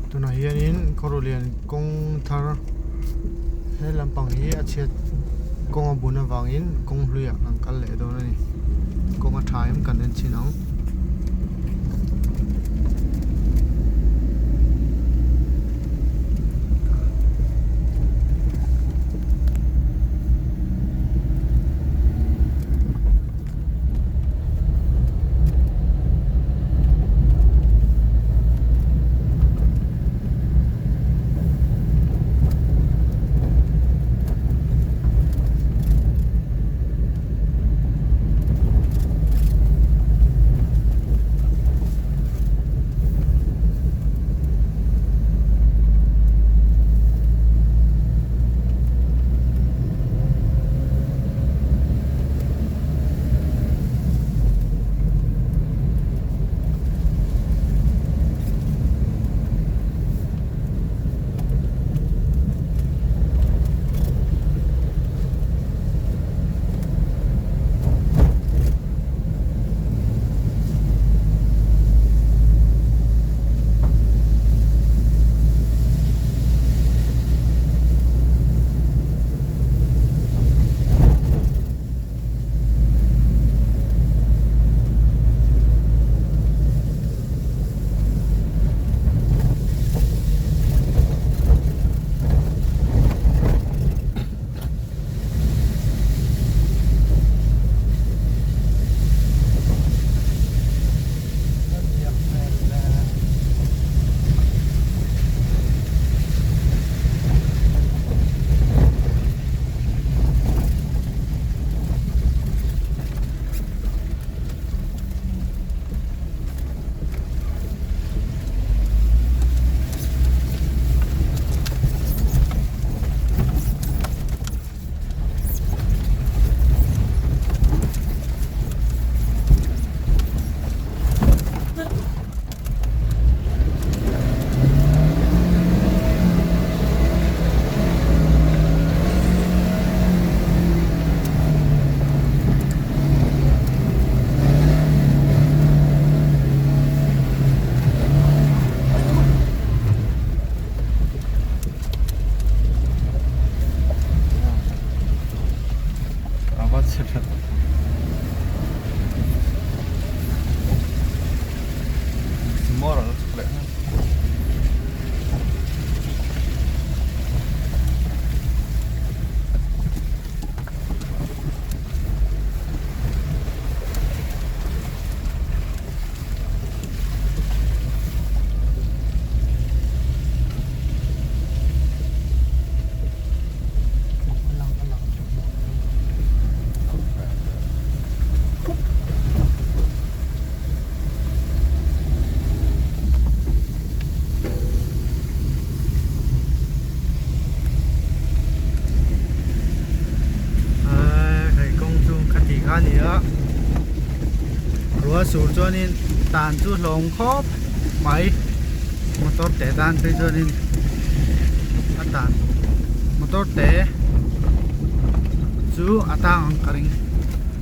Tunah hianin Khawruhlian kawng thar he lampang hi a chhiat kawng a bun avangin kawng hluiah kan kal leh dawn a ni kawng a tha em kan en chhin ang. Hei kawng chu ka tih kha a ni a ruah sur chuanin tan chu hlawm khawp mai motor te tan phei chuanin a tan motor te chu a tang ang ka ring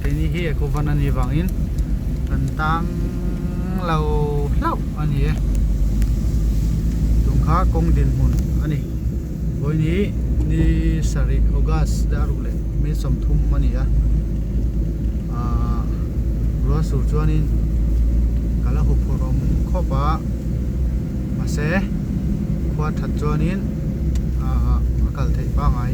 keini hi ecovan a nih vangin kan tang lo hlauh a ni e tungkha kawng dinhmun a ni vawiin ni sarih august dar ruk leh minute 30 a ni a ahh ruah sur chuanin ka la huphurh awm khawp a mahse khua that chuanin ahh a kal theih pangai.